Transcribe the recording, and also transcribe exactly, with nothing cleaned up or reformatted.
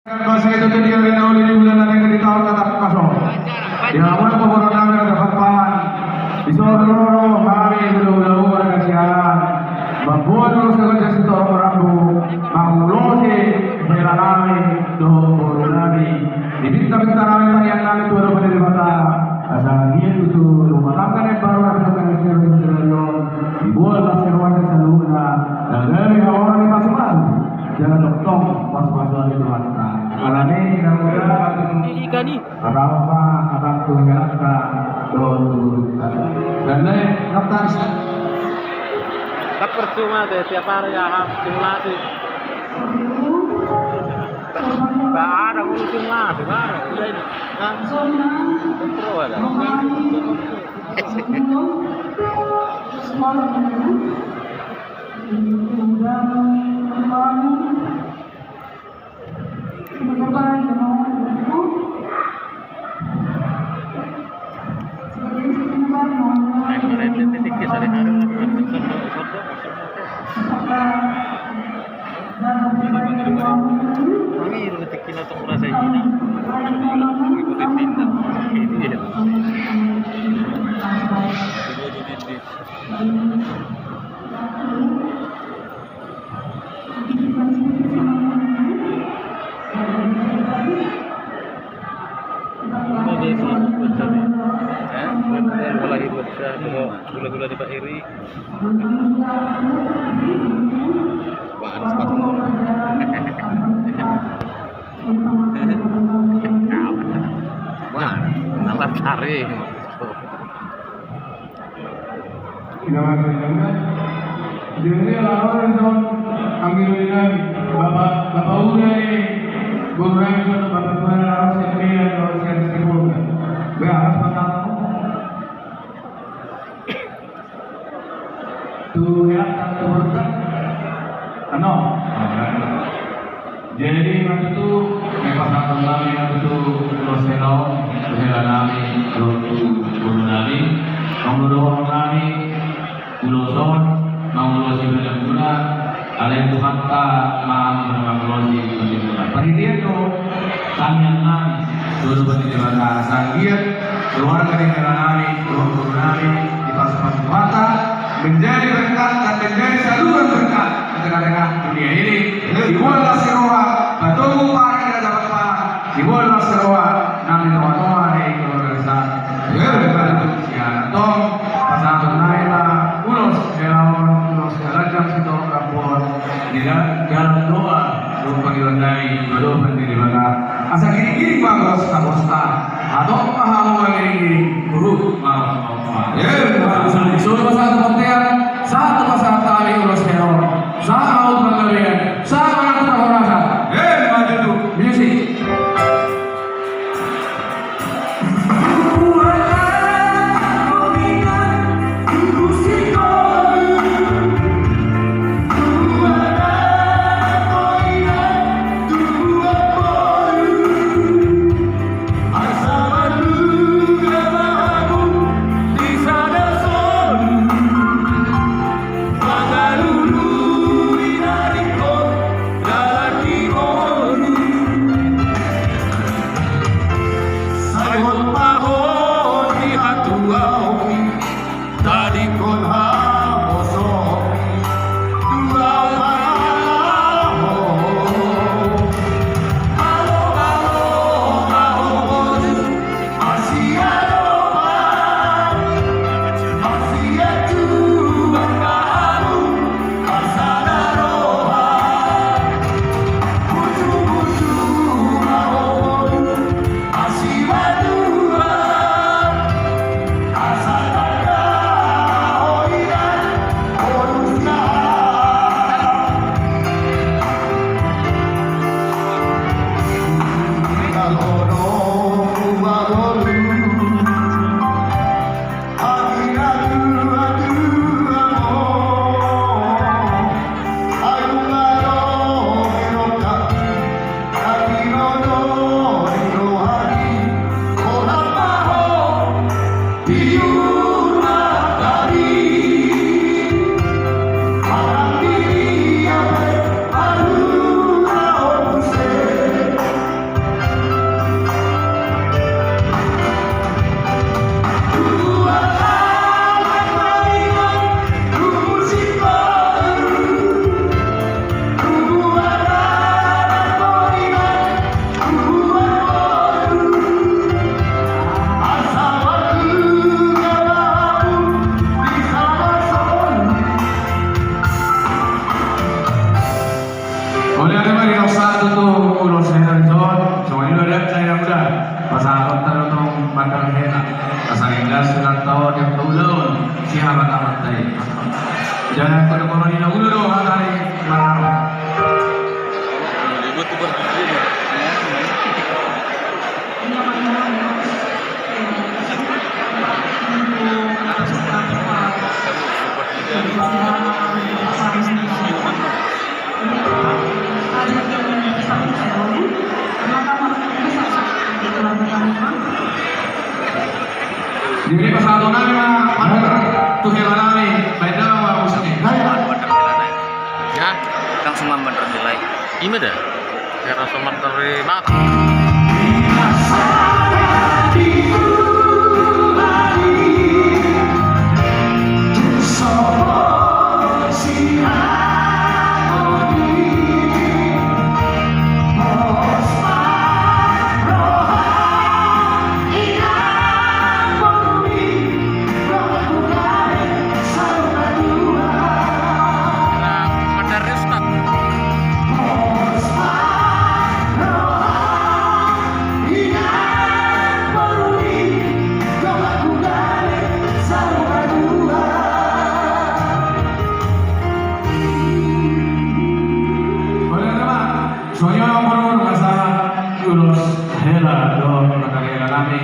Basa itu tu dia rena oleh di bulan na dengke di taon na tangkas on. Di hamuna pamoruon nami na dapat pan. Di soro hami hulahula muna na sian. Mamboan ulos na ganjang sitorop rambu. Mangulosi hela nami dohot boru nami. Di pinta-pinta nami tangiang nami tu adopan ni Debata. Asa dia tutu rumah tangga na baru na pinta-pinta nami. Diboan las ni roha ni saluhutna. Na gabe hamoraon ni pasu-pasu. Jala dohot tong pasu-pasu ni Tuhanta. Alani na muda. Di ikan ni. Apa-apa, apa tu yang ada. Dohot tu. Dan naik, nonton. Tak percuma deh, tiap hari ya, simulasi. Tak ada ngurusin masuk, ada. Udah ini. Kan? Kontrol ada. Gula-gula di Pak Heri. Wah, nambah cari. Jadi lawan son, ambil dari nami. Bapak, bapak uda ni boru nami son, bapak uda ni lawan sian Medan, lawan sian Sipulga. Be, atas pasangan. Tu hela, tu hela. Ano? Jadi, waktu itu, yang pasangan nami waktu itu, ulos hela on, hela nami, dohot tu boru nami, mangulahon nami, ulos on, mangulosi badanmuna, alai Tuhanta, ma mangulosi badanmuna. Parhitean do, tangiang nami, dohot tu Debata, asa anggiat, keluarga ni hela nami, dohot boru nami, dipasu-pasu Tuhanta, menjadi berkat dan menjadi saluran berkat di tengah-tengah dunia ini. Diboan las ni roha, patogu pari na dapat pan, diboan las ni roha, nang di tonga-tonga ni keluarga besar. Sian antong, pasahaton nami ma, ulos hela on, ulos na ganjang sitorop rambu on, di da-, dalam doa, dohot pangidoan nami, tu adopan ni Debata. Asa giring-giring ma bosta-bosta. Adong ma hamu mangiring-iring, ruhut ma. Emma tutu. Sahat tu bontean, sahat tu pasahat nami ulos hela on. Sahat ma tu panggabean, sahat ma tu parhorasan. Emma tutu. Musik. Ima da, era so martarima. Songon i ma, boru, nunga sahat ulos hela dohot pangkariaon nami.